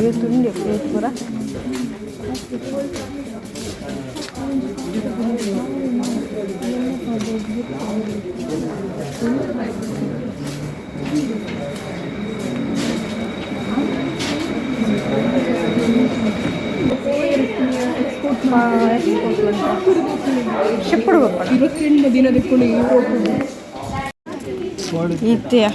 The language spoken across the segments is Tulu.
ಏತುಂಡೆ ಏತ್ ಪೂರ. ಶೆಪ್ಪಡು ಬಪ್ಪಣ. 20 ದಿನ ದಿಕ್ಕೊಂಡು ಯುರೋಪ್. ಇತ್ತೆಯ.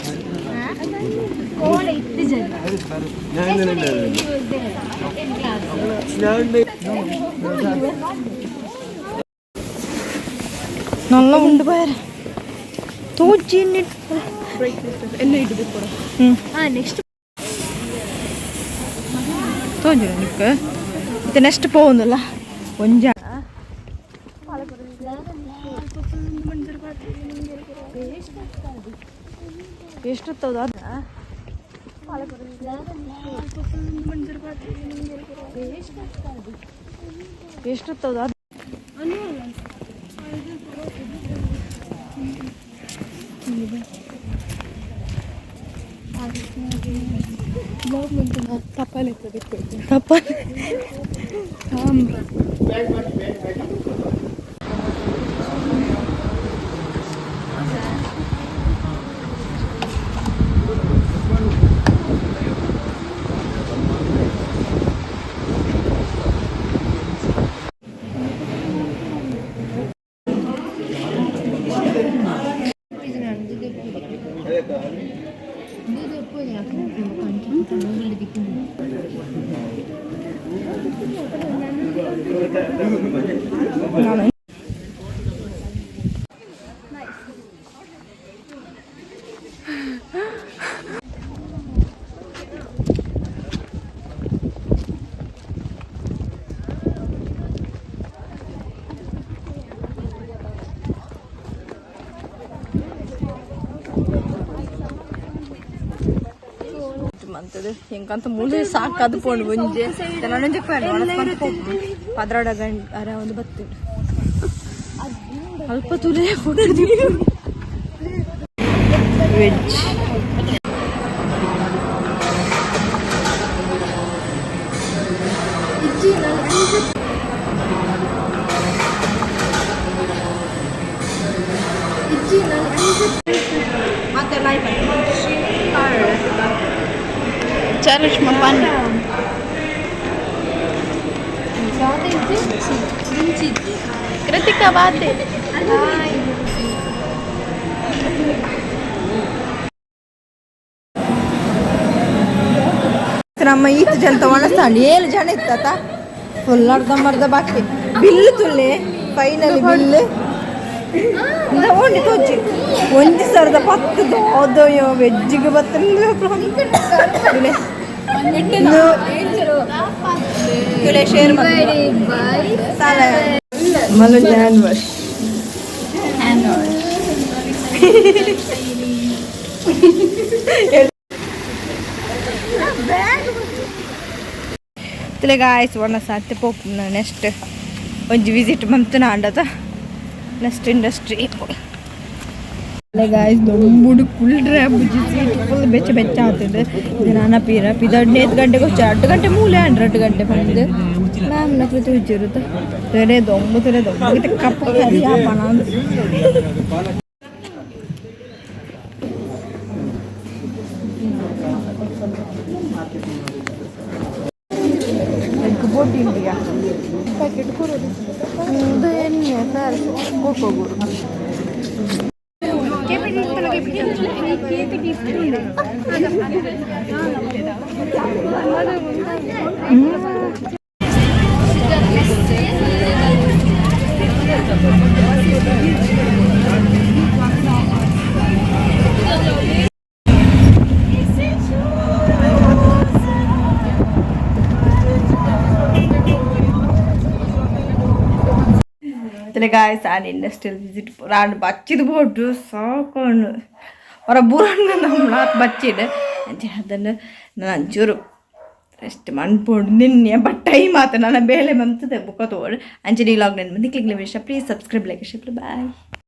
നല്ല ಉಂಡು ಬಾರೆ ತೋಜಿ. ಎಲ್ಲ ಇಡಬೇಕು. ಹ್ಞೂ. ನೆಕ್ಸ್ಟ್. ತೋಜುನ ನಿಕ್? ಇತ್ತೆ ನೆಕ್ಸ್ಟ್ ಪೋವೊಂದುಲ್ಲ ಒಂಜ. ಎಷ್ಟೊತ್ತದ? ಎಷ್ಟೊತ್ತದ? ತಪ್ಪಲೆ. ತಪ್ಪ. ತಾಮ್ರ. ಮಂತದು ಎಂಕಂತ ಮೂಲೆ ಸಾಕಾದ್ ಪೋಂಡು ಒಂಜೆ ನನೊಂಜಿ 12 ಗಂಟೆ ಅರ ಒಂದು ಬತ್ತು ಅಲ್ಪ ತುಲೆ ವೆಜ್. ಚರಿಷ್ಮಾ ಪನ್. ಕೃತಿಕಾ ಬಾತೆ. ನಮ್ಮ ಈತ ಜನ ಒಣಸ್ತಾಂಡ್ ಏಳು ಜನ ಇತ್ತ. ಫುಲ್ ಅರ್ಧಂಬರ್ಧ ಬಾಕಿ. ಬಿಲ್ ತುಲ್ಲೆ, ಫೈನಲ್ ಬಿಲ್ ಓಂಡಿ ತೋಚಿ 1010 ದೋದೋಯೋ ವೆಜ್ಜಿಗೆ ಬತ್ತಂದು. ಶೇರ್ ಸಾಲ ಮಲು ಹ್ಯಾಂಡ್ ವಾಶ್. Hand wash. ತುಲೆ ಗಾಯ್ಸ್, ಒಣ ಸಾಧ್ಯ ಪೋಪುನ. ನೆಕ್ಸ್ಟ್ ಒಂಜಿ ವಿಸಿಟ್ ಮಂತುನ ಆಂಡದ ನೆಕ್ಸ್ಟ್ ಇಂಡಸ್ಟ್ರಿ. ಗಾಯ್ಸ್, ದೊಂಬುಡು ಕುಲ್ಡ್ರೆ ಬುಜ್ಜಿ, ಸೀಟ್ ಫುಲ್ ಬೆಚ್ಚ ಬೆಚ್ಚ ಆಗ್ತದೆ. ಇದು ನಾನ ಪೀರ ಪಿದ 8 ಗಂಟೆಗೆ వచ్చి 2 ಗಂಟೆ ಮೂಲೆ ಅಂಡ್ 2 ಗಂಟೆ ಬಂದು ಮ್ಯಾಮ್ ನಕೃತಿ ಹುಜ್ಜಿರುತ್ತೆ. ತೆರೆ ದೊಂಬು, ತೆರೆ ದೊಂಬು ಕಪ್ಪ ಕರಿ ಆಪಣ. ಎಗ್ ಬೋಟಿ ಇಂಡಿಯಾ ಪ್ಯಾಕೆಟ್ ಕೊಡೋದು ಇದು ಎಣ್ಣೆ ಪ್ಯಾರಿಸ್ ಕೋಕೋ ಗುರು. ಬತ್ತಲೆ ಗಾಯ್ಸ್. ಆನ್ ಇಂಡಸ್ಟ್ರಿಯಲ್ ವಿಸಿಟ್ ರಾಂಡ್ ಬಚ್ಚಿದ ಬೋಡು ಸಾಕೊಂಡು ಹೊರ ಬೂರಣ್ಣ ನಮ್ಮ ಬಚ್ಚಿಡ್. ಅಂಚೆ ಅದನ್ನು ನಾನು ಅಂಚೂರು ರೆಸ್ಟ್ ಮನ್ಪೊಡು ನಿನ್ನೆ, ಬಟ್ ಟೈಮ್ ಆತ. ನನ್ನ ಬೇಲೆ ಮಂತದೆ ಬುಕ್ಕ ತೋಡು. ಅಂಚೆ ಈ ವ್ಲಾಗ್ ನೆನ್ ಬಂದು ಕ್ಲಿಕ್ ವಿಷಯ. Please subscribe, like, share. Bye.